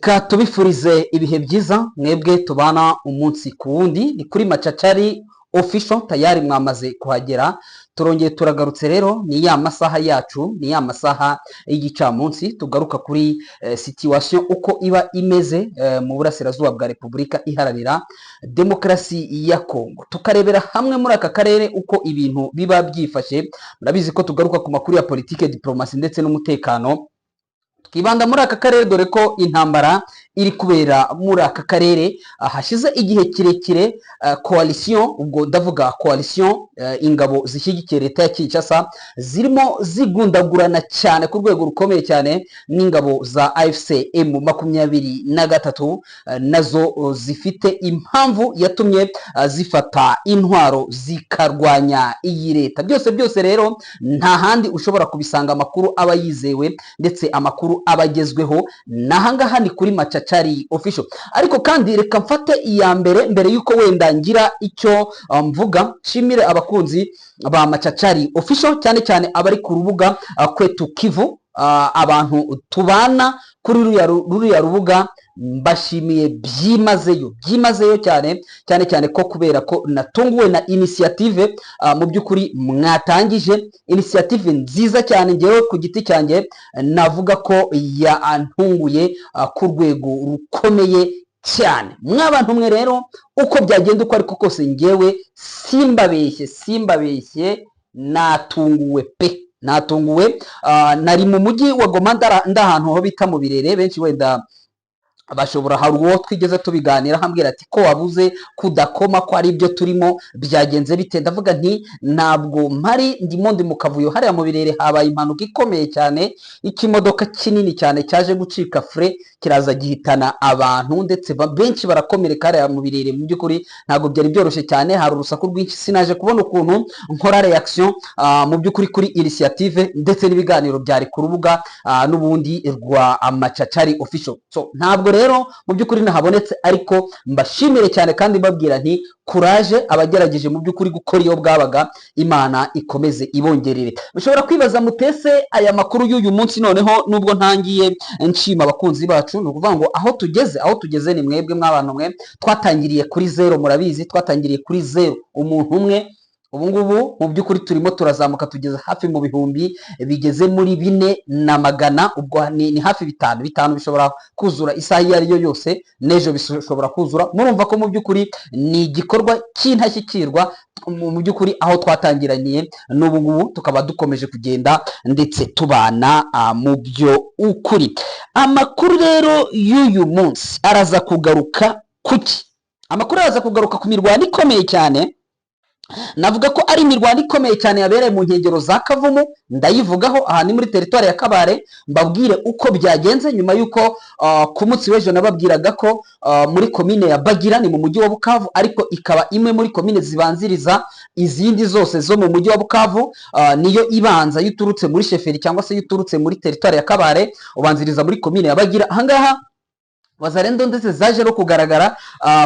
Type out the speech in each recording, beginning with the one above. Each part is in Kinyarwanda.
Reka tubifurize ibihe byiza mwebwe tubana umunsi ku wundi. Ni kuri Macacari Official, tayari mwamaze kuhagera. Turongeye turagarutse rero, ni ya masaha yacu, ni ya masaha y'igicamunsi tugaruka kuri situation uko iba imeze mu burasirazuba bwa Repubulika Iharanira Demokarasi ya Kongo, tukarebera hamwe muri aka karere uko ibintu biba byifashe. Murabizi ko tugaruka ku makuru ya politike, diplomasi ndetse n'umutekano, twibanda muri aka karere dore ko intambara iri kubera muri aka karere hashize igihe kirekire. Coalition, ubwo ndavuga coalition, ingabo zishyigikiye leta ya Kinshasa zirimo zigundagurana cyane ku rwego rukomeye cyane n'ingabo za AFC M23, nazo zifite impamvu yatumye zifata intwaro zikarwanya iyi leta. Byose byose rero nta handi ushobora kubisanga, amakuru aba yizewe ndetse amakuru aba agezweho nahangaha ni kuri Macacari Official. Ariko kandi reka mfate iya mbere, mbere yuko wenda ngira icyo mvuga, nshimire abakunzi ba Macacari Official, cyane cyane abari ku rubuga Kwetu Kivu, abantu tubana kuri ruriya rubuga. Mbashimiye byimazeyo, byimazeyo cyane cyane cyane ko kubera ko natunguwe na initiative mu by'ukuri mwatangije, initiative nziza cyane. Ngewe ku giti cyanjye navuga ko yantunguye ku rwego rukomeye cyane. Mwabantu mwe rero, uko byagenda uko ariko kose, ngewe simbabeshye, simbabeshye, natunguwe pe, natunguwe. Nari mu mujyi wa Goma, ndahantu ho bita mu Birere. Benshi wenda bashobora, hari uwo twigeze tubiganira ambwira ati: "Ko wabuze, kudakoma, ko ari ibyo turimo, byagenze bite?" Ndavuga nti: "Ntabwo mpari, ndimo ndi mu kavuyo hariya mu Birere. Habaye impanuka ikomeye cyane, ikimodoka kinini cyane cyaje gucika frein, kiraza gihitana abantu ndetse benshi barakomereka hariya mu Birere." Mu by'ukuri ntabwo byari byoroshye cyane, hari urusaku rwinshi, sinaje kubona ukuntu nkora reaction mu by'ukuri kuri initiative ndetse n'ibiganiro byari ku rubuga n'ubundi rwa Amacacari Official. So ntabwo rero mu by'ukuri nahabonetse, ariko mbashimire cyane kandi mbabwira nti: "Courage abagerageje mu by'ukuri gukora iyo bwabaga, Imana ikomeze ibongerere." Mushobora kwibaza mutese aya makuru y'uyu munsi noneho, nubwo ntangiye nshima abakunzi bacu, ni ukuvuga ngo aho tugeze, aho tugeze ni mwebwe mw'abantu mwe. Twatangiriye kuri zero, murabizi, twatangiriye kuri zero, umuntu umwe. Ubu ngubu mu by'ukuri turimo turazamuka, tugeze hafi mu bihumbi bigeze muri 400, ubwo ni hafi bitanu. Bitanu bishobora kuzura isaha iyo ari yo yose, n'ejo bishobora kuzura. Murumva ko mu by'ukuri ni igikorwa cy'intashyikirwa. Mu by'ukuri aho twatangiraniye n'ubu ngubu tukaba dukomeje kugenda ndetse tubana mu byo ukuri. Amakuru rero y'uyu munsi araza kugaruka kuki? Amakuru araza kugaruka ku mirwano ikomeye cyane, navuga ko ari imirwano ikomeye cyane yabereye mu nkengero za Kavumu. Ndayivugaho, aha ni muri teritwari ya Kabare. Mbabwire uko byagenze nyuma y'uko ku munsi w'ejo nababwiraga ko muri komine ya Bagira, ni mu mujyi wa Bukavu ariko ikaba imwe muri komine zibanziriza izindi zose zo mu mujyi wa Bukavu, niyo ibanza iyo uturutse muri chefferie cyangwa se iyo uturutse muri teritwari ya Kabare, ubanziriza muri komine ya Bagira. Ahangaha Wazalendo ndetse zaje no kugaragara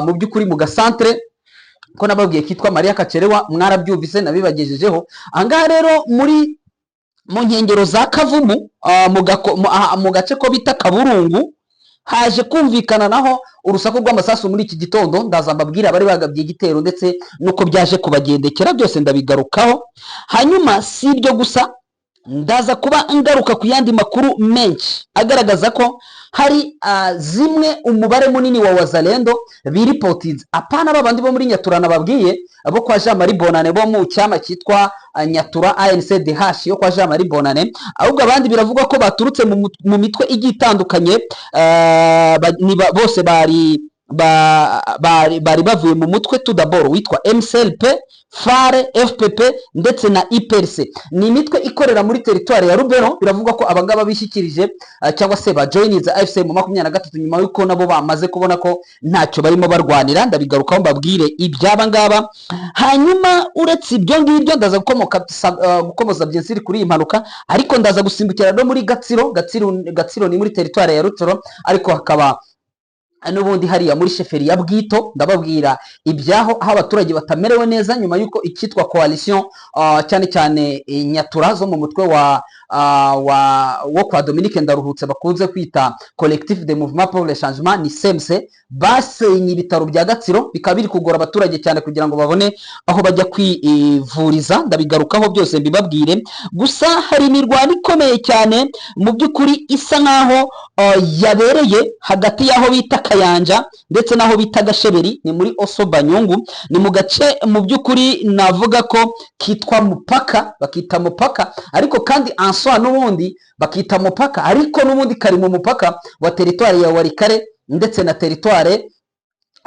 mu by'ukuri mu gasantere ko nababwiye kitwa Maria Kacerewa, mwarabyumvise nabibagejejeho. Ahangaha rero muri mu nkengero za Kavumu, mu gace ko bita Kaburungu, haje kumvikana naho urusaku rw'amasasu muri iki gitondo. Ndaza mbabwira abari bagabye igitero ndetse n'uko byaje kubagendekera, byose ndabigarukaho. Hanyuma si ibyo gusa, ndaza kuba ngaruka ku yandi makuru menshi agaragaza ko hari zimwe umubare munini wa Wazalendo biripotinze, apana babandi bo muri Nyatura nababwiye, bo kwa Jean Marie Bonane, bo mu cyama cyitwa Nyatura ANCDH yo kwa Jean Marie Bonane, ahubwo abandi biravugwa ko baturutse mu mitwe igiye itandukanye, bose bari bavuye mu mutwe tudaboro witwa MCLP, FARE, FPP ndetse na IPRC. Ni imitwe ikorera muri teritwari ya Rubero. Biravugwa ko abangaba bishyikirije cyangwa se bajoyininze AFC M23 nyuma y'uko nabo bamaze kubona ko ntacyo barimo barwanira. Ndabigarukaho mbabwire iby'aba ngaba. Hanyuma uretse ibyo ngibyo, ndaza gukomoza byinshi kuri iyi mpanuka, ariko ndaza gusimbukira no muri Gatsiro. Gatsiro, Gatsiro ni muri teritwari ya Rutshuru, ariko hakaba n'ubundi hariya muri chefferie ya Bwito. Ndababwira ibyaho, aho abaturage batamerewe neza nyuma y'uko icyitwa coalition, cyane cyane Nyatura zo mu mutwe wa wo kwa Dominique Ndaruhutse bakunze kwita Collectif de Mouvement pour le Changement, ni CMC, basenye ibitaro bya Gatsiro, bikaba biri kugora abaturage cyane kugira ngo babone aho bajya kwivuriza. Ndabigarukaho byose mbibabwire. Gusa hari imirwano ikomeye cyane mu by'ukuri isa nkaho yabereye hagati y'aho bita Kayanja ndetse n'aho bita Gasheberi, ni muri Oso Banyungu, ni mu gace mu by'ukuri navuga ko kitwa Mupaka, bakita Mupaka ariko kandi answa n'ubundi bakita Mupaka, ariko n'ubundi kari mu mupaka wa teritwari ya Walikale ndetse na teritware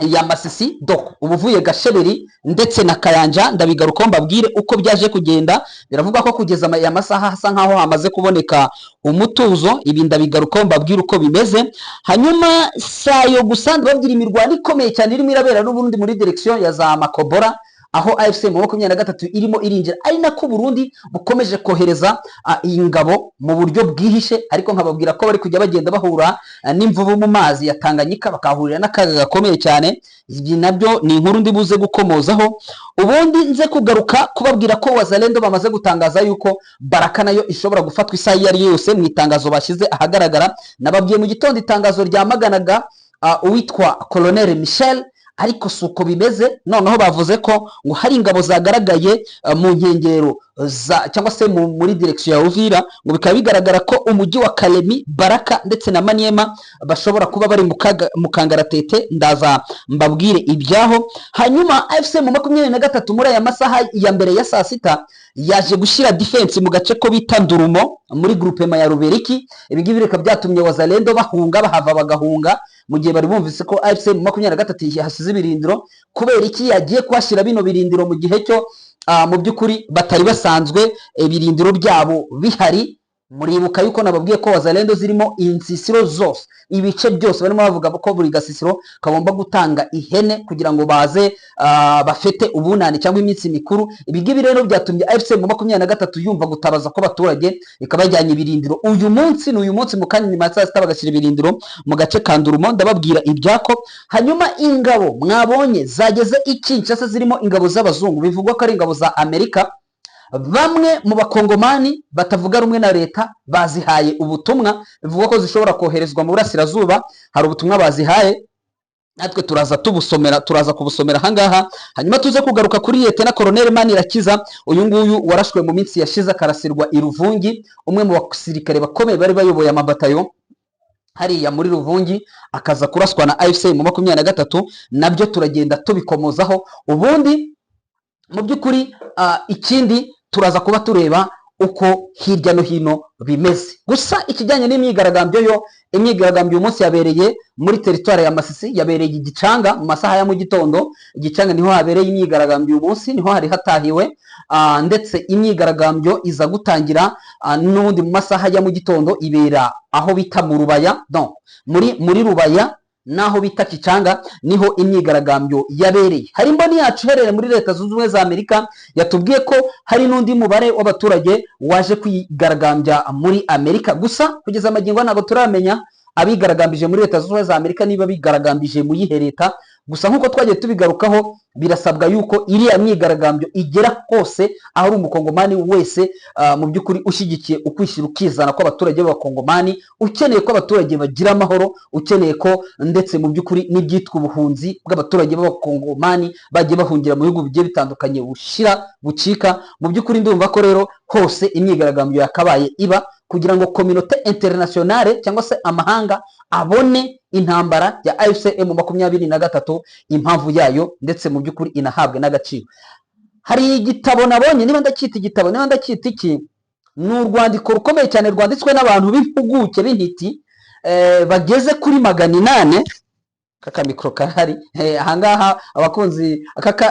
ya Masisi. Donc uba uvuye Gasheberi ndetse na Kayanja. Ndabigarukaho mbabwire uko byaje kugenda. Biravuga ko kugeza aya masaha hasa nkaho hamaze kuboneka umutuzo. Ibi ndabigarukaho mbabwire uko bimeze. Hanyuma sayo gusa, ndababwira imirwano ikomeye cyane irimo irabera n'ubundi muri direction ya za Makobora, aho AFC M23 irimo irinjira, ari nako Burundi bukomeje kohereza ingabo mu buryo bwihishe, ariko nkababwira ko bari kujya bagenda bahura n'imvubu mu mazi ya Tanganyika, bakahurira n'akaga gakomeye cyane. Ibi nabyo ni inkuru ndi buze gukomozaho. Ubundi nze kugaruka kubabwira ko Wazalendo bamaze gutangaza yuko Baraka nayo ishobora gufatwa isaha iyo ari yo yose mu itangazo bashyize ahagaragara. Nababwiye mu gitondo itangazo ryamaganaga uwitwa Colonel Michel, ariko si uko bimeze. Noneho bavuze ko ngo hari ingabo zagaragaye mu nkengero za cyangwa se muri direction ya Uvira, ngo bikaba bigaragara ko umujyi wa Kalemi, Baraka ndetse na Maniema bashobora kuba bari mu kangaratete. Ndaza mbabwire ibyaho. Hanyuma AFC M23 muri aya masaha ya mbere ya saa sita yaje gushyira defense mu gace ko bita Ndurumo muri groupement ya Ruberiki. Ibi ngibi bikaba byatumye Wazalendo bahunga, bahava bagahunga mu gihe bari bumvise ko AFC M23 yahasize ibirindiro. Kubera iki yagiye kuhashyira bino birindiro mu gihe cyo mu by'ukuri batari basanzwe ibirindiro byabo bihari? Muribuka yuko nababwiye ko Wazalendo zirimo insisiro zose, ibice byose, barimo bavuga ko buri gasisiro kagomba gutanga ihene kugira ngo baze bafete ubunani cyangwa iminsi mikuru. Ibi ngibi rero byatumye AFC M23 yumva gutabaza kw'abaturage, ikabajyanye ibirindiro uyu munsi, ni uyu munsi mu kanya nyuma ya saa sita bagashyira ibirindiro mu gace ka Ndurumo. Ndababwira ibyako. Hanyuma ingabo mwabonye zageze i Kinshasa zirimo ingabo z'abazungu, bivugwa ko ari ingabo za Amerika. Bamwe mu bakongomani batavuga rumwe na leta bazihaye ubutumwa, bivugwa ko zishobora koherezwa mu burasirazuba. Hari ubutumwa bazihaye, natwe turaza tubusomera, turaza kubusomera ahangaha. Hanyuma tuze kugaruka kuri Lieutenant Colonel Manirakiza, uyu nguyu warashwe mu minsi yashize akarasirwa i Ruvungi, umwe mu basirikare bakomeye bari bayoboye amabatayo hariya muri Ruvungi, akaza kuraswa na AFC M23. Nabyo turagenda tubikomozaho. Ubundi mu by'ukuri ikindi turaza kuba tureba uko hirya no hino bimeze. Gusa ikijyanye n'imyigaragambyo yo, imyigaragambyo uyu munsi yabereye muri teritwari ya Masisi, yabereye Igicanga mu masaha ya mu gitondo. Igicanga niho habereye imyigaragambyo uyu munsi, niho hari hatahiwe, ndetse imyigaragambyo iza gutangira n'ubundi mu masaha ya mu gitondo, ibera aho bita mu Rubaya, donc muri Rubaya naho bita Kicanga, niho imyigaragambyo yabereye. Hari imboni yacu iherereye muri Leta Zunze Ubumwe za Amerika yatubwiye ko hari n'undi mubare w'abaturage waje kwigaragambya muri Amerika. Gusa kugeza amagingo ntabwo turamenya abigaragambije muri Leta Zunze Ubumwe za Amerika niba bigaragambije mu yihe leta. Gusa nk'uko twagiye tubigarukaho, birasabwa yuko iriya myigaragambyo igera hose aho ari umukongomani wese mu by'ukuri ushyigikiye ukwishyira ukizana kw'abaturage b'abakongomani, ukeneye ko abaturage bagira amahoro, ukeneye ko ndetse mu by'ukuri n'ibyitwa ubuhunzi bw'abaturage b'abakongomani bagiye bahungira mu bihugu bigiye bitandukanye bushira bucika. Mu by'ukuri ndumva ko rero hose imyigaragambyo yakabaye iba kugira ngo communauté internationale cyangwa se amahanga abone intambara ya AFC M23 impamvu yayo, ndetse mu by'ukuri inahabwe n'agaciro. Hari igitabo nabonye, niba ndacyita igitabo, niba ndacyita iki, ni urwandiko rukomeye cyane rwanditswe n'abantu b'impuguke b'intiti bageze kuri 800. Kaka mikoro karahari ahangaha, abakunzi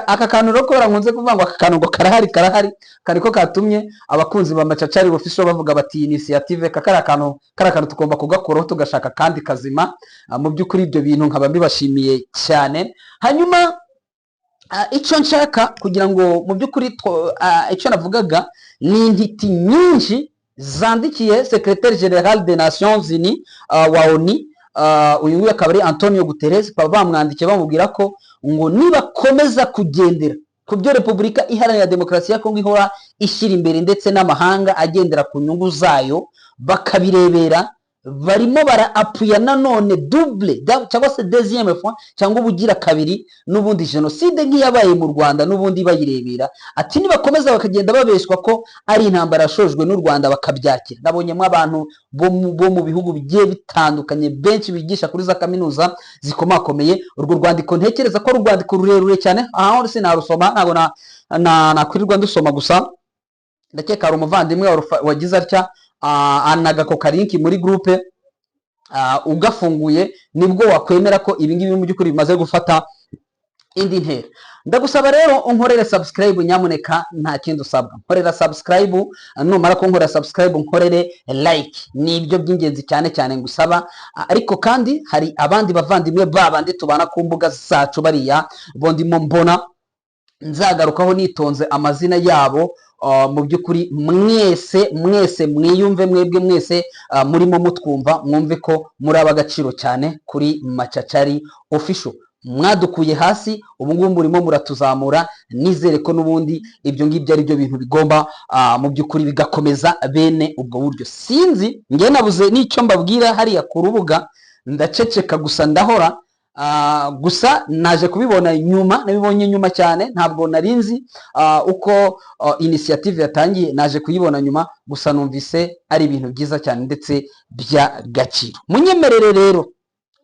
aka kantu rero kubera nkunze kuvuga ngo aka kantu ngo karahari, karahari kariko katumye abakunzi ba Macacari Official bavuga bati initiative kari akantu tugomba kugakuraho tugashaka kandi kazima. Mu by'ukuri ibyo bintu nkaba mbibashimiye cyane. Hanyuma icyo nshaka kugira ngo mu by'ukuri icyo navugaga ni intiti nyinshi zandikiye secrétaire général des Nations Unies wa ONU, uyu nguyu akaba ari Antonio Guterres, bakaba bamwandikiye bamubwira ko ngo nibakomeza kugendera Ku byo Repubulika Iharanira Demokarasi ya Kongo ihora ishyira imbere, ndetse n'amahanga agendera ku nyungu zayo bakabirebera, barimo bara appuya nanone double cyangwa se deuxième fois cyangwa ubugira kabiri n'ubundi jenoside nk'iyabaye mu Rwanda, n'ubundi bayirebera. Ati nibakomeza bakagenda babeshwa ko ari intambara yashojwe n'u Rwanda, bakabyakira. Nabonyemo abantu bo mu bihugu bigiye bitandukanye benshi bigisha kuri za kaminuza zikomakomeye. Urwo rwandiko ntekereza ko ari urwandiko rurerure cyane, aho sinarusoma, ntabwo nakwirirwa ndusoma. Gusa ndakeka hari umuvandimwe wagize atya anaga ako ka link muri groupe. Ugafunguye nibwo wakwemera ko ibi ngibi mu by'ukuri bimaze gufata indi ntera. Ndagusaba rero unkorere subscribe nyamuneka, nta kindi usabwa. Nkorera subscribe, numara kunkorera subscribe nkorere like, ni ibyo by'ingenzi cyane cyane ngusaba. Ariko kandi hari abandi bavandimwe babandi tubana ku mbuga zacu, bariya bo ndimo mbona nzagarukaho nitonze amazina yabo. Mu by'ukuri mwese mwese mwiyumve, mwebwe mwese murimo mutwumva, mwumve ko muri ab'agaciro cyane kuri Macacari Official. Mwadukuye hasi, ubu ngubu murimo muratuzamura. Nizere ko n'ubundi ibyo ngibyo ari byo bintu bigomba mu by'ukuri bigakomeza bene ubwo buryo. Sinzi, njye nabuze n'icyo mbabwira hariya ku rubuga, ndaceceka gusa ndahora. Gusa naje kubibona nyuma, nabibonye nyuma cyane, ntabwo nari nzi uko initiative yatangiye, naje kuyibona nyuma. Gusa numvise ari ibintu byiza cyane ndetse by'agaciro. Munyemerere rero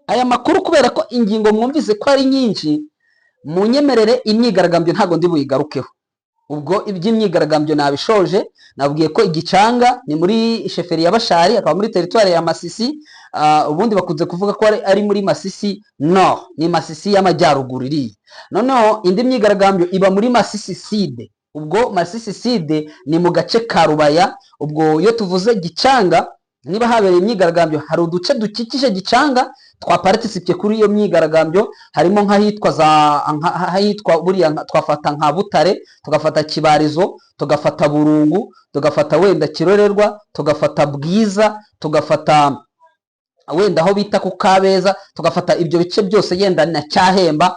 aya makuru, kubera ko ingingo mwumvise ko ari nyinshi, munyemerere imyigaragambyo ntabwo ndi buyigarukeho. Ubwo iby'imyigaragambyo nabishoje, nabwiye ko Igicanga ni muri chefferie ya Bashari, akaba muri territoire ya Masisi. Ubundi bakunze kuvuga ko ari muri Masisi Nord, ni Masisi y'amajyaruguru iriya. Noneho indi myigaragambyo iba muri Masisi Sud. Ubwo Masisi Sud ni mu gace ka Rubaya. Ubwo iyo tuvuze Gicanga, niba habereye imyigaragambyo, hari uduce dukikije Gicanga twaparticipye kuri iyo myigaragambyo, harimo nk'ahitwa za nk'ahitwa buriya twafata nka Butare, tugafata Kibarizo, tugafata Burungu, tugafata wenda Kirorerwa, tugafata Bwiza, tugafata wenda aho bita ku Kabeza, tugafata ibyo bice byose yenda na Cyahemba,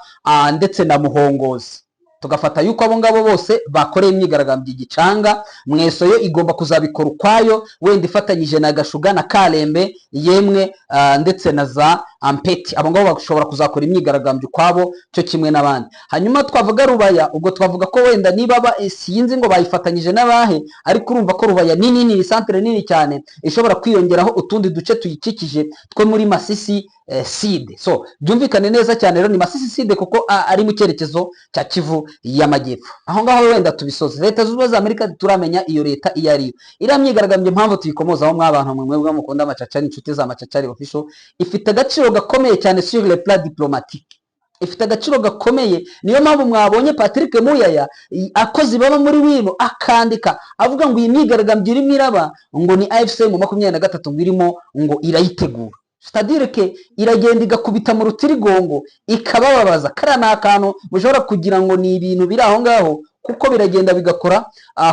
ndetse na Muhongozi, tugafata yuko abo ngabo bose bakoreye imyigaragambyo Igicanga. Mweso yo igomba kuzabikora ukwayo, wenda ifatanyije na Gashuga na Karembe, yemwe ndetse na za Ampeti. Abo ngabo bashobora kuzakora imyigaragambyo ukwabo cyo kimwe n'abandi. Hanyuma twavuga Rubaya, ubwo twavuga ko wenda niba sinzi ngo bayifatanyije n'abahe, ariko urumva ko Rubaya ni nini, ni centre nini cyane, ishobora kwiyongeraho utundi duce tuyikikije two muri Masisi Sud. So byumvikane neza cyane rero, ni Masisi Sud kuko ari mu cyerekezo cya Kivu y'Amajyepfo. Aho ngaho wenda tubisoze. Leta Zunze Ubumwe za Amerika, turamenya iyo leta iyo ariyo. Iriya myigaragambyo, impamvu tuyikomozaho, mw'abantu mwe mwebwe mukunda Amacacari, inshuti za Macacari Official, ifite agaciro gakomeye cyane sur le plan diplomatique, ifite agaciro gakomeye. Niyo mpamvu mwabonye Patrick Muyaya akoze ibaba muri wino, akandika avuga ngo iyi myigaragambyo irimo iraba ngo ni AFC M23 ngo irimo ngo irayitegura, c'est-à-dire que iragenda igakubita mu rutirigongo ikabababaza. Kariya ni akantu mushobora kugira ngo ni ibintu biri aho ngaho, kuko biragenda bigakora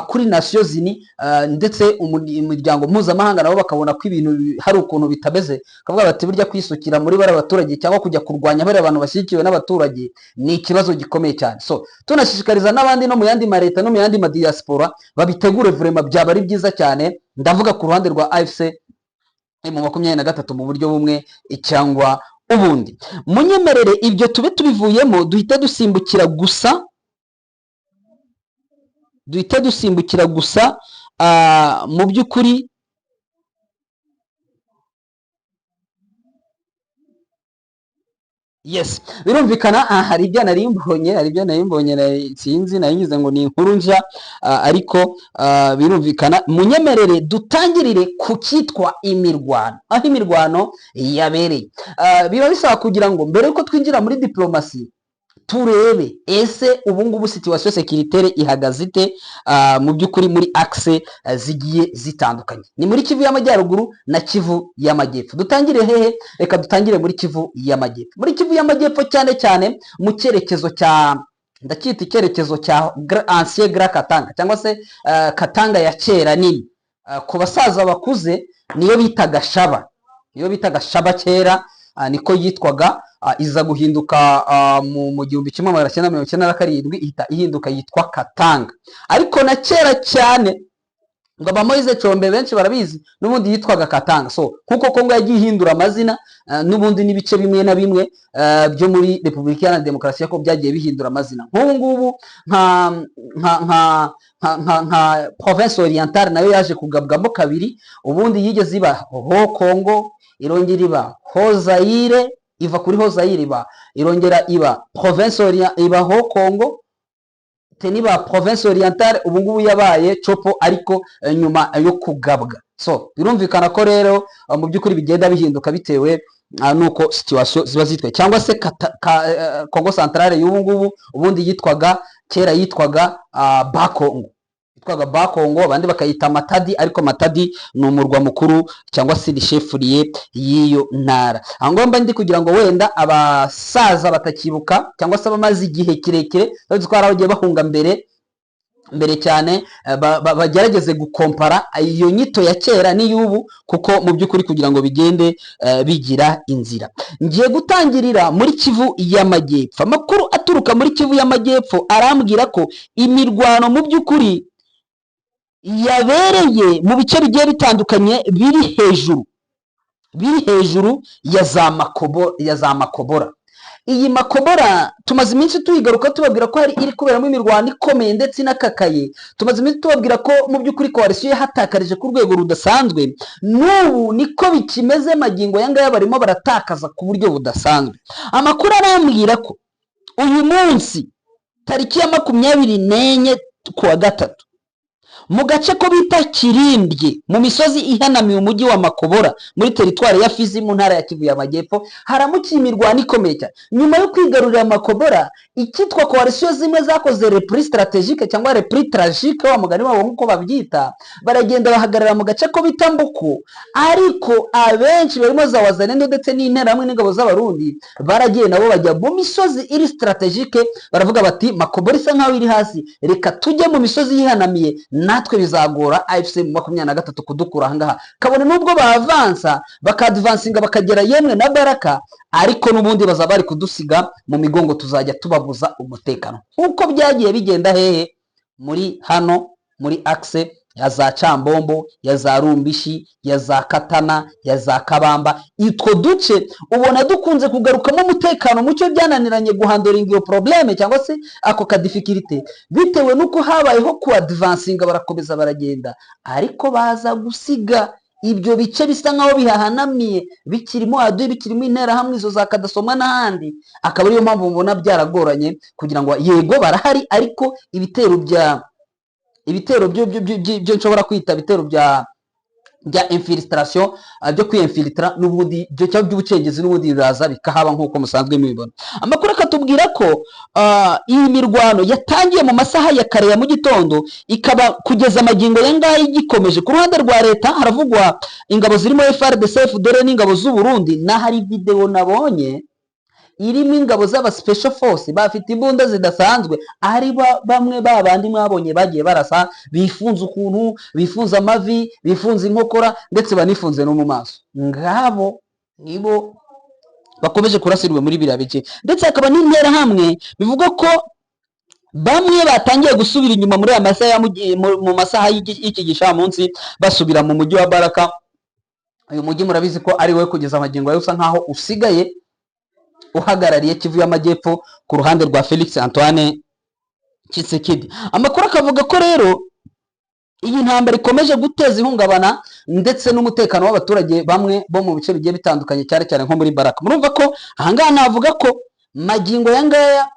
kuri Nations Unies, ndetse imiryango mpuzamahanga nabo bakabona ko ibintu hari ukuntu bitameze, bakavuga bati burya kwisukira muri bariya baturage cyangwa kujya kurwanya bariya bantu bashyigikiwe n'abaturage ni ikibazo gikomeye cyane. So tunashishikariza n'abandi no mu yandi ma leta no mu yandi ma diaspora babitegure, vraiment byaba ari byiza cyane. Ndavuga ku ruhande rwa AFC M23 mu buryo bumwe cyangwa ubundi. Munyemerere ibyo tube tubivuyemo, duhita dusimbukira gusa mu by'ukuri. Yes, birumvikana. Hari ibyo nari mbonye, sinzi, nari ngize ngo ni inkuru nshya, ariko birumvikana. Munyemerere dutangirire ku cyitwa imirwano, aho imirwano yabereye. Biba bisaba kugira ngo mbere yuko twinjira muri diplomasi turebe ese ubu ngubu situation sécuritaire ihagaze ite mu by'ukuri muri axe zigiye zitandukanye, ni muri Kivu y'Amajyaruguru na Kivu y'Amajyepfo. Dutangire hehe? Reka dutangire muri Kivu y'Amajyepfo. Muri Kivu y'Amajyepfo, cyane cyane mu cyerekezo cya, ndacyita icyerekezo cya ancien Grand Katanga cyangwa se Katanga ya kera nini. Ku basaza bakuze niyo bitaga Shaba, niyo bitaga Shaba kera. Niko yitwaga, iza guhinduka mu 1997, ihita ihinduka yitwa Katanga. Ariko na kera cyane ngo aba Moise Tshombe benshi barabizi, n'ubundi yitwaga Katanga. So kuko Kongo yagiye ihindura amazina, n'ubundi n'ibice bimwe na bimwe byo muri Repubulika Iharanira Demokarasi ya Kongo byagiye bihindura amazina. Nk'ubu ngubu nka Province Orientale nayo yaje kugabwamo kabiri. Ubundi yigeze iba Haut Congo, irongera iba Haut Zaire, iva kuri Haut Zaire iba irongera iba Province Orient, iba Haut Congo, teniba Province Orientale. Ubu ngubu yabaye Tshopo, ariko nyuma yo kugabwa. So birumvikana ko rero mu by'ukuri bigenda bihinduka bitewe nuko situation ziba zitwaye. Cyangwa se Congo Centrale y'ubu ngubu, ubundi yitwaga, kera yitwaga Bakongo, yitwaga Bakongo, abandi bakayita Matadi, ariko Matadi ni umurwa mukuru cyangwa se ni chef-lieu y'iyo ntara. Aho ngomba ndi kugira ngo wenda abasaza batakibuka cyangwa se abamaze igihe kirekire, bazi ko hari abagiye bahunga mbere mbere cyane, bagerageze gukompara iyo nyito ya kera n'iy'ubu, kuko mu by'ukuri kugira ngo bigende bigira inzira. Ngiye gutangirira muri Kivu y'Amajyepfo. Amakuru aturuka muri Kivu y'Amajyepfo arambwira ko imirwano mu by'ukuri yabereye mu bice bigiye bitandukanye biri hejuru ya za Makobora. Iyi Makobora tumaze iminsi tuyigaruka, tubabwira ko hari iri kuberamo imirwano ikomeye ndetse inakakaye. Tumaze iminsi tubabwira ko mu by'ukuri coalition yahatakarije ku rwego rudasanzwe. N'ubu niko bikimeze, magingo aya ngaya barimo baratakaza ku buryo budasanzwe. Amakuru arambwira ko uyu munsi tariki ya 24 kuwa gatatu, mu gace ko bita Kirimbye, mu misozi ihanamiye umujyi wa Makobora muri teritwari ya Fizi mu ntara ya Kivu y'Amajyepfo, haramukiye imirwano ikomeye cyane nyuma yo kwigarurira Makobora. Icyitwa coalition zimwe zakoze repli stratégique cyangwa repli tragique, wa mugani wabo nk'uko babyita, baragenda bahagarara mu gace ko bita Mbuku. Ariko abenshi barimo za Wazalendo ndetse n'Interahamwe n'ingabo z'Abarundi baragiye nabo bajya mu misozi iri stratégique, baravuga bati: "Makobora isa nkaho iri hasi, reka tujye mu misozi yihanamiye, natwe bizagora AFC 23 kudukura ahangaha, kabone nubwo bavansa bakadvansinga bakagera yemwe na Baraka, ariko n'ubundi bazaba bari kudusiga mu migongo, tuzajya tubabuza umutekano nk'uko byagiye bigenda." Hehe? Muri hano muri axe ya za Cambombo, ya za Rumbishi, ya za Katana, ya za Kabamba. Utwo duce ubona dukunze kugarukamo umutekano mucyo, byananiranye guhandlinga iyo problème cyangwa se ako kadifficulté, bitewe n'uko habayeho kuadvansinga, barakomeza baragenda, ariko baza gusiga ibyo bice bisa nkaho bihahanamiye bikirimo adui, bikirimo Interahamwe izo za Kadasomwa n'ahandi. Akaba ariyo mpamvu mubona byaragoranye kugira ngo, yego barahari, ariko ibitero byo nshobora kwita ibitero bya infiltration, byo kwiyinfiltra n'ubundi byo cyangwa by'ubucengezi, n'ubundi biraza bikahaba nk'uko musanzwe mubibona. Amakuru akatubwira ko iyi mirwano yatangiye mu masaha ya kare ya mu gitondo, ikaba kugeza amagingo ya ngaya igikomeje. Ku ruhande rwa leta haravugwa ingabo zirimo FARDC, FDLR n'ingabo z'u Burundi. N'ahari video nabonye irimo ingabo z'aba special force bafite imbunda zidasanzwe, ari bamwe ba bandi mwabonye bagiye barasa, bifunze ukuntu, bifunze amavi, bifunze inkokora, ndetse banifunze no mu maso. Ngabo nibo bakomeje kurasirwa muri biriya bice, ndetse hakaba n'Interahamwe bivugwa ko bamwe batangiye gusubira inyuma muri aya masaha ya mu masaha y'iki gicamunsi, basubira mu mujyi wa Baraka. Uyu mujyi murabizi ko ari we kugeza amagingo yawe usa nkaho usigaye uhagarariye Kivu y'Amajyepfo ku ruhande rwa Felix Antoine Tshisekedi. Amakuru akavuga ko rero iyi ntambara ikomeje guteza ihungabana ndetse n'umutekano w'abaturage bamwe bo mu bice bigiye bitandukanye, cyane cyane nko muri Baraka. Murumva ko ahangaha navuga ko magingo ya ngaya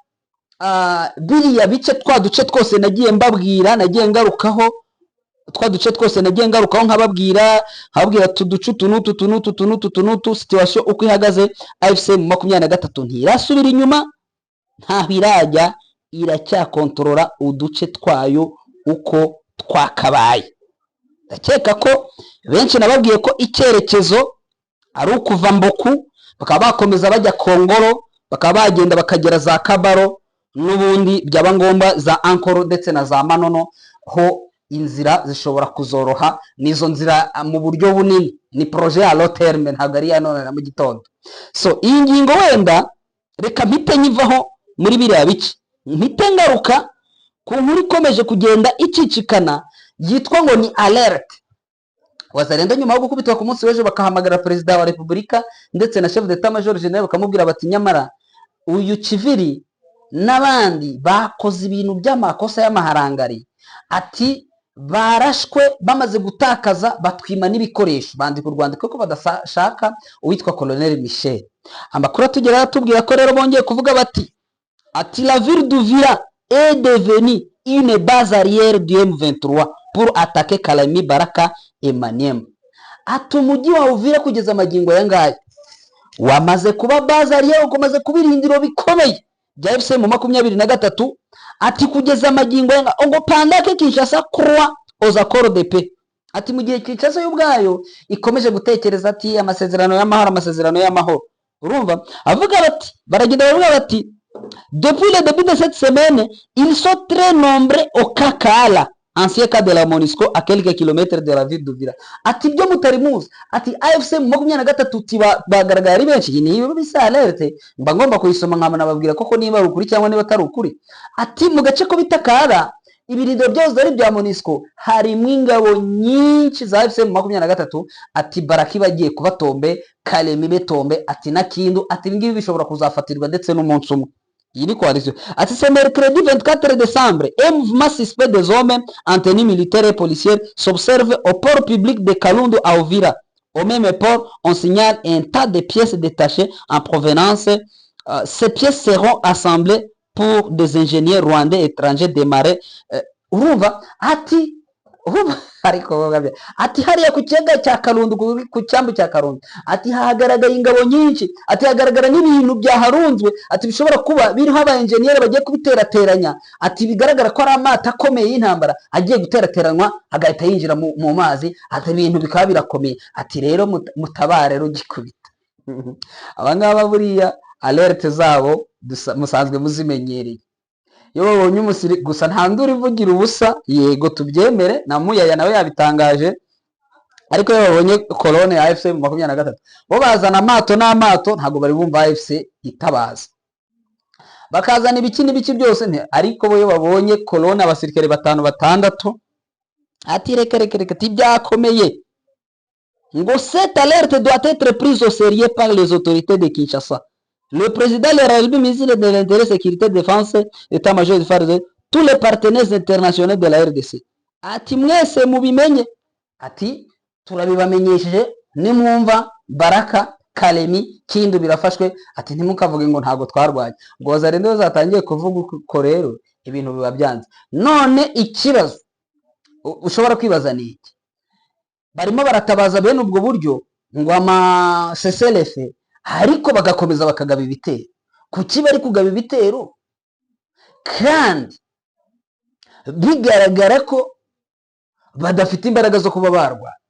biriya bice, twa duce twose nagiye mbabwira, nagiye ngarukaho, twa duce twose nagiye ngarukaho nkababwira utu duce utu n'utu, utu n'utu, utu n'utu, utu n'utu, situation uko ihagaze, AFC 23 ntirasubira inyuma, ntaho irajya, iracyakontorora uduce twayo uko twakabaye. Ndakeka ko benshi nababwiye ko icyerekezo ari ukuva Mboku, bakaba bakomeza bajya Kongoro, bakaba bagenda bakagera za Kabaro, n'ubundi byaba ngombwa za Ankoro ndetse na za Manono ho. Inzira zishobora kuzoroha, nizo nzira mu buryo bunini ni projet ya long terme, ntabwo ari iya none na mu gitondo. So iyi ngingo wenda reka mpite nyivaho muri biriya bice, mpite ngaruka ku nkuru ikomeje kugenda icicikana yitwa ngo ni alerte Wazalendo, nyuma yo gukubitwa ku munsi w'ejo, bakahamagara Perezida wa Repubulika ndetse na chef d'état major général, bakamubwira bati: "Nyamara uyu Civili n'abandi bakoze ibintu by'amakosa y'amaharangari." Ati: "Barashwe bamaze gutakaza, batwima n'ibikoresho." Bandika urwandiko ko badashaka uwitwa Colonel Michel. Amakuru atugeraho atubwira ko rero bongeye kuvuga bati, ati: "La ville d'Uvira est devenue une base arrière du M23 pour attaquer Kalemi, Baraka et Maniema." Ati: "Umujyi wa Uvira kugeza amagingo aya ngaya wamaze kuba base arrière, ukomaze kuba irindiro bikomeye bya AFC M23." Ati: "Kugeza amagingo aya ngaya ngo pendant que Kinshasa croit aux accords de paix." Ati: "Mu gihe Kinshasa yo ubwayo ikomeje gutekereza ati amasezerano y'amahoro, amasezerano y'amahoro." Urumva avuga bati, baragenda baravuga bati: "Depuis le début de cette semaine, ils sont très nombreux au Kakala, ancien camp de la MONUSCO, à quelques kilomètres de la ville d'Uvira." Ati: "Ibyo mutari muzi," ati, "AFC M23 bagaragaye ari benshi." Iyi niyo bisa alerte, mba ngomba kuyisoma nkabona babwira koko niba ari ukuri cyangwa niba atari ukuri. Ati: "Mu gace ko bita Kara, ibirindiro byose ari bya MONUSCO, harimo ingabo nyinshi za AFC M23." Ati: "Baraka bagiye kuba tombe, Kalemi ibe tombe," ati, "na Kindu." Ati: "Ibi ngibi bishobora kuzafatirwa ndetse n'umunsi umwe." Iyi ni coalition. Ati: "Ce mercredi 24 décembre, un mouvement suspect des hommes en tenue militaire et policière s'observe au port public de Kalundu à Uvira. Au même port, on signale un tas de pièces détachées en provenance. Ces pièces seront assemblées pour des ingénieurs rwandais étrangers démarrés." Urumva ati, urumva ariko ati: "Hariya ku kiyaga cya Karundu, ku cyambu cya Karundu," ati, "hagaragaye ingabo nyinshi," ati, "hagaragara n'ibintu byaharunzwe," ati, "bishobora kuba biriho aba enjeniyeri bagiye kubiterateranya." Ati: "Bigaragara ko ari amato akomeye y'intambara agiye guterateranywa agahita yinjira mu mazi." Ati: "Ibintu bikaba birakomeye." Ati: "Rero mutabare rugikubita." Aba ngaba buriya alerte zabo musanzwe muzimenyereye. Iyo babonye umusiri gusa, nta nduru ivugira ubusa, yego tubyemere, na Muyaya nawe yabitangaje. Ariko iyo babonye colonne ya AFC M23, bo bazana amato n'amato, ntabwo bari bumva AFC itabaza, bakazana ibiki n'ibiki byose. Ariko bo iyo babonye colonne, abasirikare batanu, batandatu, ati: "Reka reka reka," ati: "Byakomeye." Ngo: "Cette alerte doit être prise au sérieux par les autorités de Kinshasa. Le président de la République, ministre de l'Intérieur, Sécurité, Défense, État-major de FARDC, tous les partenaires internationaux de la RDC." Ati: "Mwese mubimenye," ati, "turabibamenyesheje, nimwumva Baraka, Kalemi, Kindu birafashwe," ati, "ntimukavuge ngo ntabwo twarwanye." Ngo Wazalendo zatangiye kuvuga uko rero ibintu biba byanze. None ikibazo ushobora kwibaza ni iki: barimo baratabaza bene ubwo buryo ngo ama cessez-le-feu, ariko bagakomeza bakagaba ibitero. Kuki bari kugaba ibitero kandi bigaragara ko badafite imbaraga zo kuba barwana?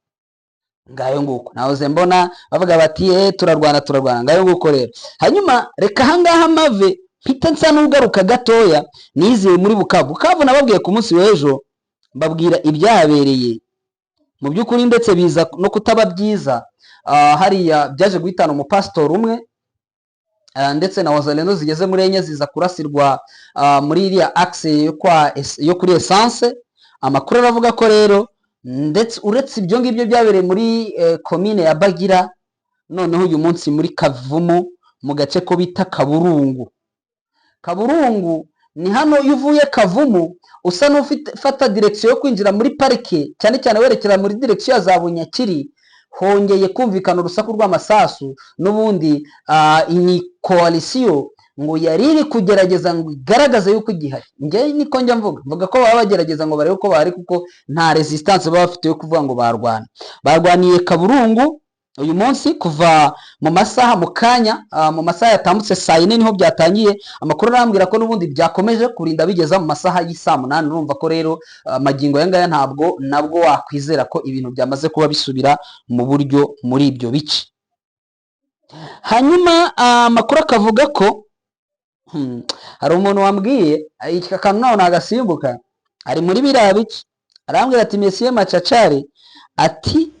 Ngayo nguko, nahoze mbona bavuga bati: "Turarwana, turarwana." Ngayo nguko rero. Hanyuma reka ahangaha mave, mpita nsa n'ugaruka gatoya nizeye muri Bukavu. Bukavu nababwiye ku munsi w'ejo, mbabwira ibyahabereye mu by'ukuri, ndetse biza no kutaba byiza. Hariya byaje guhitana umupasitori umwe, ndetse na Wazalendo zigeze muri enye ziza kurasirwa muri iriya axe yo kuri essence. Amakuru aravuga ko rero ndetse uretse ibyo ngibyo byabereye muri komine ya Bagira, noneho uyu munsi muri Kavumu, mu gace ko bita Kaburungu. Kaburungu ni hano iyo uvuye Kavumu usa n'ufata direction yo kwinjira muri parike, cyane cyane werekera muri direction ya za Bunyakiri, hongeye kumvikana urusaku rw'amasasu. N'ubundi iyi coalition ngo yari iri kugerageza ngo igaragaze yuko igihari. Njye niko njya mvuga ko baba bagerageza ngo barebe uko bahari, kuko nta resistance baba bafite yo kuvuga ngo barwana. Barwaniye Kaburungu uyu munsi kuva mu masaha mu kanya, mu masaha yatambutse saa 4 niho byatangiye. Amakuru arambwira ko n'ubundi byakomeje kurinda bigeza mu masaha y'isaa 8. Urumva ko rero magingo aya ngaya ntabwo nabwo wakwizera ko ibintu byamaze kuba bisubira mu buryo muri ibyo bice. Hanyuma amakuru akavuga ko hari umuntu wambwiye iki kantu, nawe nagasimbuka, ari muri biriya bice. Arambwira ati: "Monsieur Macacari," ati,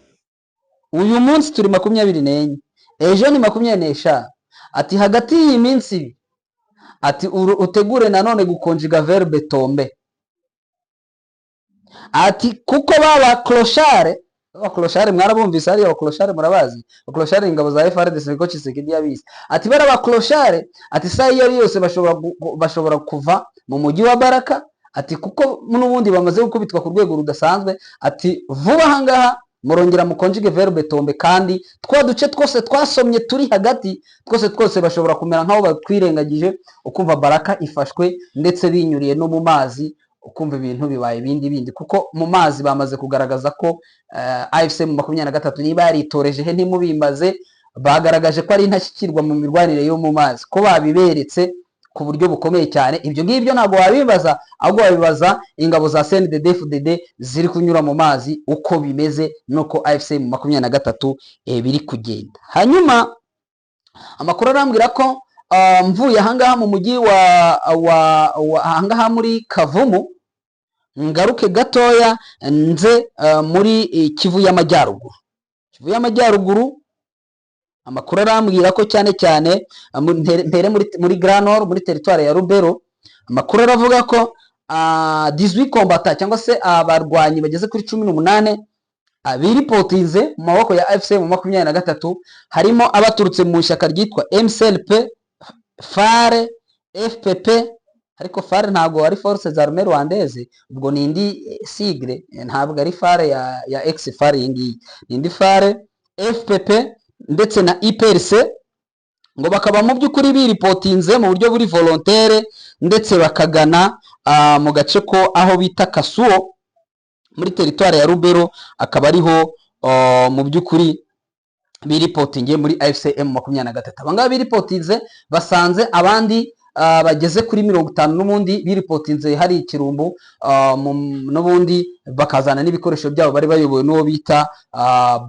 "uyu munsi turi 24, ejo ni 25," ati, "hagati y'iyi minsi ibiri," ati, "utegure nanone gukonjiga verbe tomber," ati, "kuko baba clochards." Baba clochards mwarabumvise hariya, ba clochards murabazi, ba clochards, ingabo za FARDC, niko Tshisekedi yabizi. Ati bara ba clochards, ati, isaha iyo ari yose bashobora kuva mu mujyi wa Baraka, ati, kuko n'ubundi bamaze gukubitwa ku rwego rudasanzwe. Ati vuba ahangaha murongera mukonjige verbe tomber, kandi twa duce twose twasomye turi hagati twose twose bashobora kumera nk'aho batwirengagije, ukumva Baraka ifashwe, ndetse binyuriye no mu mazi, ukumva ibintu bibaye ibindi bindi, kuko mu mazi bamaze kugaragaza ko AFC M23 niba yaritoreje he ntimubimbaze, bagaragaje ko ari intashyikirwa mu mirwanire yo mu mazi, ko babiberetse ku buryo bukomeye cyane. Ibyo ngibyo ntabwo wabibaza, ahubwo wabibaza ingabo za CNDD-FDD ziri kunyura mu mazi, uko bimeze nuko AFC M23 biri kugenda. Hanyuma amakuru arambwira ko mvuye ahangaha mu mujyi wa ahangaha muri Kavumu, ngaruke gatoya nze muri Kivu y'Amajyaruguru. Kivu y'Amajyaruguru, amakuru arambwira ko cyane cyane mpere muri Grand Nord, muri teritwari ya Rubero. Amakuru aravuga ko 18 combattants, cyangwa se abarwanyi bageze kuri 18, biripotinze mu maboko ya AFC M23, harimo abaturutse mu ishyaka ryitwa MCLP, FARE, FPP, ariko FARE ntabwo ari Forces Armées Rwandaises, ubwo ni indi sigle, ntabwo ari FARE ya ex FARE, iyi ngiyi ni indi FARE, FPP ndetse na IPRC, ngo bakaba mu by'ukuri biripotinze mu buryo buri volontaire, ndetse bakagana mu gace ko aho bita Kasuo muri teritwari ya Rubero, akaba ariho mu by'ukuri biripotingiye muri AFC M23. Aba ngaba biripotinze basanze abandi bageze kuri 50 n'ubundi biripotinze hari ikirumbu, n'ubundi bakazana n'ibikoresho byabo, bari bayobowe n'uwo bita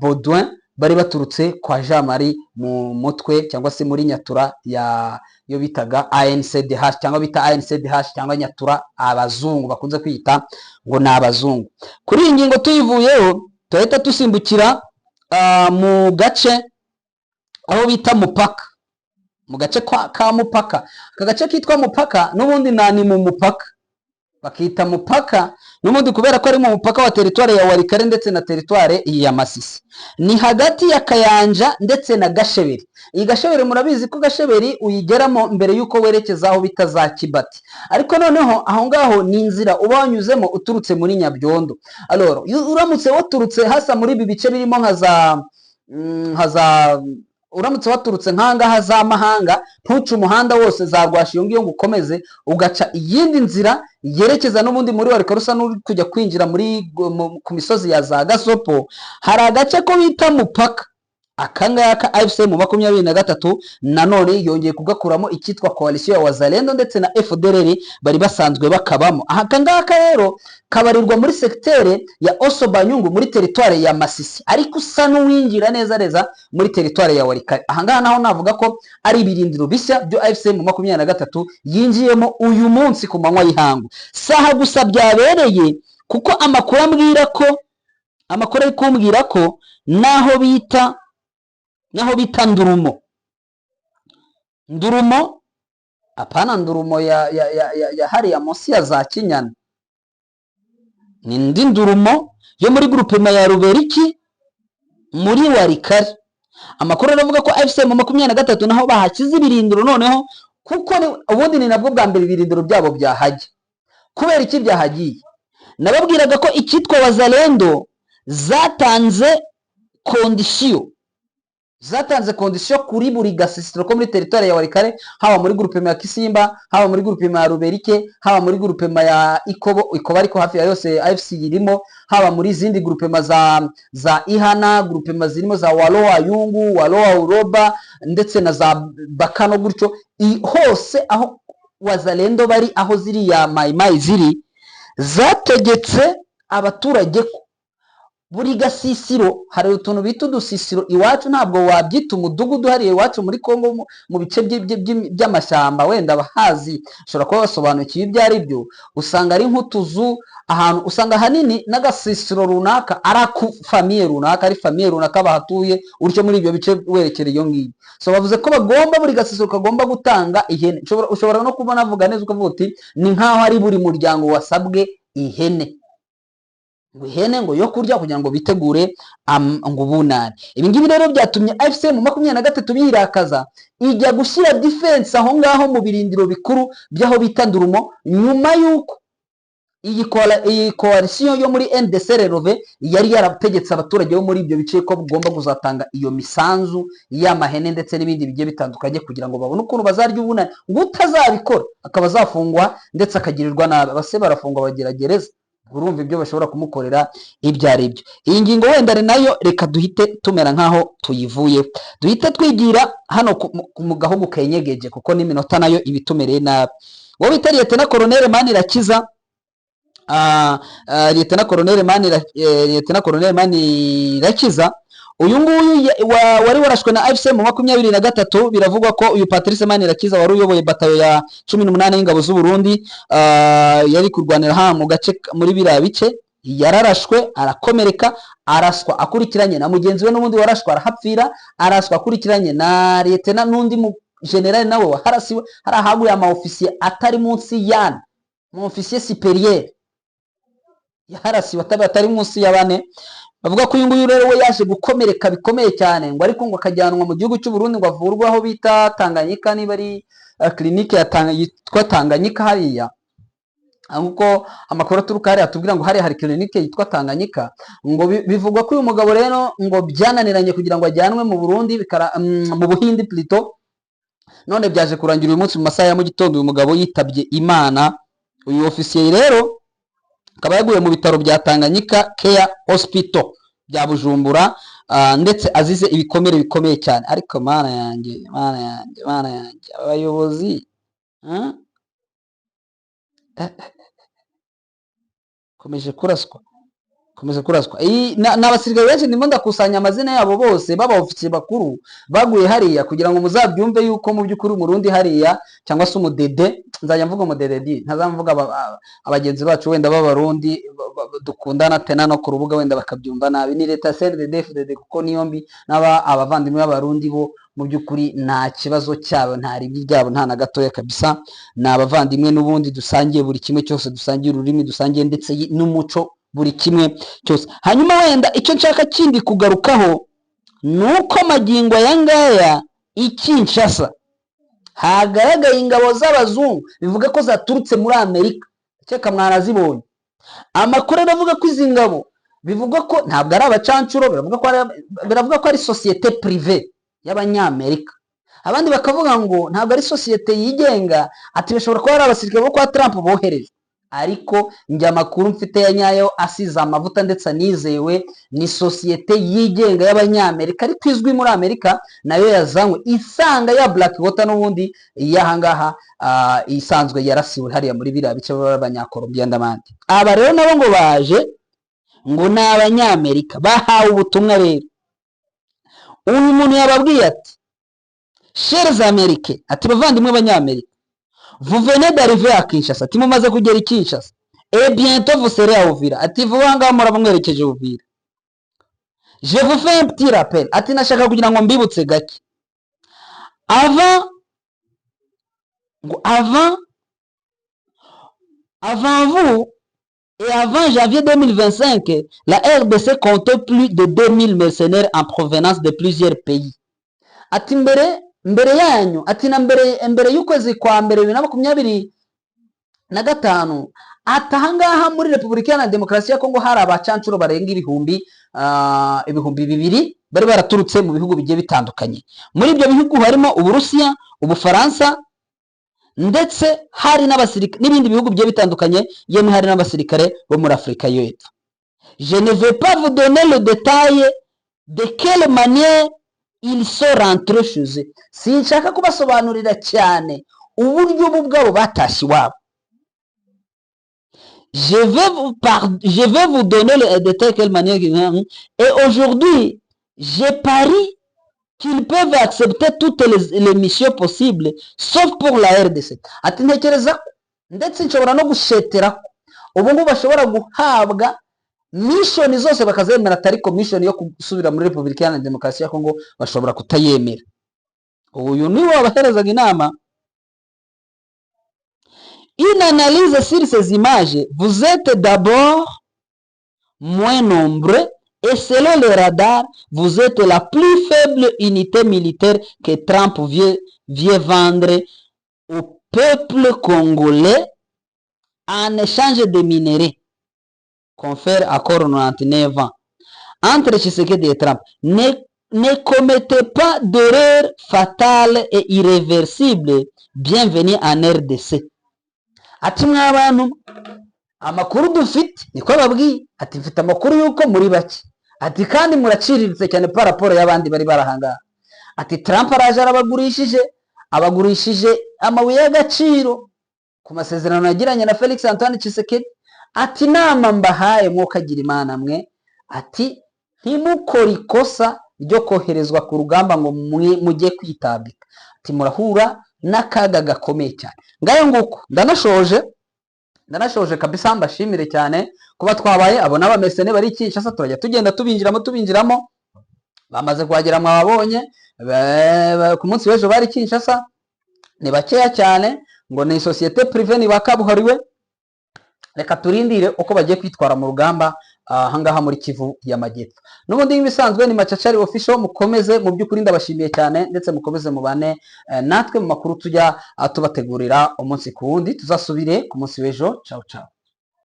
Baudouin, bari baturutse kwa Jean Marie mu mutwe cyangwa se muri Nyatura ya yo bitaga ANCDH, cyangwa bita ANCDH cyangwa Nyatura, abazungu bakunze kwita ngo ni abazungu. Kuri iyi ngingo tuyivuyeho, turahita dusimbukira mu gace aho bita Mupaka, mu gace ka Mupaka. Aka gace kitwa Mupaka n'ubundi ni mu mupaka, bakita Mupaka n'ubundi kubera ko ari mu mupaka wa teritwari ya Walikale ndetse na teritwari ya Masisi, ni hagati ya Kayanja ndetse na Gasheberi. Iyi Gasheberi murabizi ko Gasheberi uyigeramo mbere y'uko werekeza aho bita za Kibati, ariko noneho aho ngaho ni inzira uba wanyuzemo uturutse muri Nyabyondo. Alors uramutse waturutse hasa muri ibi bice birimo nka za uramutse waturutse nk'ahangaha za Mahanga, ntuce umuhanda wose za Rwashi iyo ngiyo ngo ukomeze, ugaca iyindi nzira yerekeza n'ubundi muri Walikale, usa n'uri kujya kwinjira ku misozi ya za Gasopo, hari agace ko bita Mupaka. Aka ngaka AFC M23 nanone yongeye kugakuramo icyitwa coalition ya Wazalendo ndetse na FDLR bari basanzwe bakabamo. Aka ngaka rero kabarirwa muri secteur ya Oso Banyungu muri teritware ya Masisi, ariko usa n'uwinjira neza neza muri teritware ya Walikale. Aha ngaha naho navuga ko ari ibirindiro bishya byo AFC M23 yinjiyemo uyu munsi ku manywa y'ihangu. Saha gusa byabereye, kuko amakuru ambwira ko, amakuru ari kumbwira ko naho bita Ndurumo, Ndurumo, apana Ndurumo ya hariya munsi ya za Kinyana, ni indi Ndurumo yo muri groupement ya Ruberiki muri Walikale. Amakuru aravuga ko AFC M23 naho bahashyize ibirindiro noneho, kuko ubundi ni nabwo bwa mbere ibirindiro byabo byahajya. Kubera iki byahagiye? Nababwiraga ko icyitwa Wazalendo zatanze condition, zatanze condition kuri buri gasisitiro ko muri teritwari ya Walikale, haba muri groupement ya Kisimba, haba muri groupement ya Ruberike, haba muri groupement ya Ikobo, Ikobo ariko hafi ya yose AFC irimo, haba muri zindi groupement za Ihana, groupement zirimo za Waloa Yungu, Waloa Uroba ndetse na za Bakano gutyo, hose aho Wazalendo bari, aho ziriya mayimayi ziri, zategetse abaturage ko Buri gasisiro, hari utuntu bita udusisiro iwacu, ntabwo wabyita umudugudu hariya iwacu muri Kongo mu bice by'amashyamba, wenda abahazi bashobora kuba basobanukiwe ibyo ari byo. Usanga ari nk'utuzu ahantu, usanga ahanini n'agasisiro runaka ari aku famille runaka, ari famille runaka bahatuye utyo muri ibyo bice werekera iyo ngiyo. So bavuze ko bagomba, buri gasisiro kagomba gutanga ihene. Ushobora no kuba navuga neza ukavuga uti ni nk'aho ari buri muryango wasabwe ihene, ngo ihene ngo yo kurya kugira ngo bitegure ngo ubunani. Ibi ngibi rero byatumye AFC M23 birakaza, ijya gushyira defense aho ngaho mu birindiro bikuru by'aho bita Ndurumo, nyuma y'uko iyi coalition yo muri NDC Renové yari yarategetse abaturage bo muri ibyo bice ko bagomba kuzatanga iyo misanzu y'amahene ndetse n'ibindi bigiye bitandukanye kugira ngo babone ukuntu bazarya ubunani, ngo utazabikora akaba azafungwa ndetse akagirirwa nabi. Abase barafungwa, bagira gereza, urumva ibyo bashobora kumukorera ibyo ari byo. Iyi ngingo wenda ari nayo, reka duhite tumera nk'aho tuyivuyeho, duhite twigira hano mu gahugu kenyegeje, kuko n'iminota nayo iba itumereye nabi. Uwo bita Lieutenant Colonel Manirakiza, Lieutenant Colonel Manirakiza uyu nguyu wari warashwe na AFC M23. Biravugwa ko uyu Patrice Manirakiza wari uyoboye batayo ya 18 y'ingabo z'u Burundi, yari kurwanira hano mu gace muri biriya bice, yararashwe arakomereka, araswa akurikiranye na mugenzi we n'ubundi warashwe arahapfira, araswa akurikiranye na lieutenant n'undi mu general nawe waharasiwe. Hari ahaguye ama officier atari munsi y'ane, mu officier supérieur yaharasiwe atari munsi ya bane. Bavuga ko uyu nguyu rero we yaje gukomereka bikomeye cyane, ngo ariko ngo akajyanwa mu gihugu cy'u Burundi ngo avurwe aho bita Tanganyika, niba ari clinique ya yitwa Tanganyika hariya, nkuko amakuru aturuka hariya atubwira ngo hariya hari clinique yitwa Tanganyika. Ngo bivugwa ko uyu mugabo rero ngo byananiranye kugira ngo ajyanwe mu Burundi, mu Buhindi plutôt. None byaje kurangira uyu munsi mu masaha ya mu gitondo uyu mugabo yitabye Imana. Uyu ofisiye rero akaba yaguye mu bitaro bya Tanganyika Care Hospital bya Bujumbura, ndetse azize ibikomere bikomeye cyane. Ariko Mana yanjye, Mana yanjye, Mana yanjye, abayobozi, ah? Komeje kuraswa, komeje kuraswa. Iyi ni abasirikare benshi, ndimo ndakusanya amazina yabo bose b'aba ofisiye bakuru baguye hariya kugira ngo muzabyumve yuko mu by'ukuri Umurundi hariya cyangwa se umudede, nzajya mvuga umudede di, ntazamvuga abagenzi bacu wenda b'Abarundi dukundana tena no ku rubuga, wenda bakabyumva nabi. Ni leta ya CNDD FDD kuko niyo mbi, n'aba abavandimwe b'Abarundi bo mu by'ukuri nta kibazo cyabo, nta ribi ryabo, nta na gatoya kabisa. Ni abavandimwe n'ubundi dusangiye buri kimwe cyose, dusangiye ururimi, dusangiye ndetse n'umuco, buri kimwe cyose. Hanyuma wenda icyo nshaka kindi kugarukaho ni uko magingo aya ngaya i Kinshasa hagaragaye ingabo z'abazungu, bivuga ko zaturutse muri Amerika, ndakeka mwarazibonye. Amakuru aravuga ko izi ngabo, bivugwa ko ntabwo ari abacancuro, biravuga ko ari société privée y'Abanyamerika. Abandi bakavuga ngo ntabwo ari sosiyete yigenga, ati bashobora kuba ari abasirikare bo kwa Trump boherejwe. Ariko njye amakuru mfite ya nyayo asize amavuta ndetse anizewe, ni sosiyete yigenga y'Abanyamerika ariko izwi muri Amerika, nayo yazanywe isanga ya Black Water n'ubundi y'ahangaha, isanzwe yarasiwe hariya muri biriya bice b'Abanyakolombiya n'abandi. Aba rero nabo ngo baje, ngo ni Abanyamerika bahawe ubutumwa. Rero uyu muntu yababwiye ati: "Chers Américains," ati "bavandimwe b'Abanyamerika, vous venez d'arriver à Kinshasa," ati "mumaze kugera i Kinshasa, et bientôt vous serez à Uvira," ati "vuba ngaha muraba mwerekeje Uvira. Je vous fais un petit rappel," ati "nashaka kugira ngo mbibutse gake. Avant," ngo "avant vous et avant janvier 2025, la RDC comptait plus de 2000 mercenaires en provenance de plusieurs pays." Ati mbere mbere yanyu, ati na mbere mbere y'ukwezi kwa mbere 2025, ati ahangaha muri Repubulika Iharanira Demokarasi ya Kongo hari abacancuro barenga 2000 bari baraturutse mu bihugu bigiye bitandukanye. Muri ibyo bihugu harimo Uburusiya, Ubufaransa, ndetse hari n'abasirikare n'ibindi bihugu bigiye bitandukanye, yemwe hari n'abasirikare bo muri Afurika yo hepfo. "Je ne vais pas vous donner le détail de quelle manière ils sont rentrés chez eux." Sinshaka kubasobanurira cyane uburyo bo ubwabo batashye iwabo. Je vais vous donner le détail, quelle manière. Et aujourd'hui, je parie qu'ils peuvent accepter toutes les missions possibles, sauf pour la RDC. Ati ntekereza ko ndetse nshobora no gushetera ko ubu ngubu bashobora guhabwa mission zose bakazemera, ariko mission yo gusubira muri Repubulika Iharanira Demokarasi ya Kongo bashobora kutayemera. Uyu niwe wabaherezaga inama. Une analyse sur ces images: vous êtes d'abord moins nombreux et, selon les radars, vous êtes la plus faible unité militaire que Trump vient vendre au peuple congolais en échange de minerais. Confère accord 99 ans entre Tshisekedi et Trump. Ne commettez pas d'erreur fatale et irréversible. Bienvenue en RDC. Ati mwa bantu, amakuru dufite, niko babwiye, ati mfite amakuru y'uko muri bake, ati kandi muraciriritse cyane par rapport y'abandi bari barahangaha. Ati Trump araje arabagurishije, abagurishije amabuye y'agaciro ku masezerano yagiranye na Felix Antoine Tshisekedi. Ati inama mbahaye, mwokagira Imana mwe, ati ntimukore ikosa ryo koherezwa ku rugamba ngo mujye kwitambika. Ati murahura n'akaga gakomeye cyane. Ngayo nguko, ndanashoje, ndanashoje kabisa. Mbashimire cyane kuba twabaye. Abo n'abamesene bari Kinshasa, turajya tugenda tubinjiramo, tubinjiramo. Bamaze kuhagera, mwababonye ku munsi w'ejo bari Kinshasa. Ni bakeya cyane, ngo ni société privée, ni bakabuhariwe. Reka turindire uko bagiye kwitwara mu rugamba ahangaha muri Kivu y'Amajyepfo. N'ubundi nk'ibisanzwe ni Macacari Official. Mukomeze, mu by'ukuri ndabashimiye cyane, ndetse mukomeze mubane natwe mu makuru tujya tubategurira umunsi ku wundi. Tuzasubire ku munsi w'ejo. Ciao ciao.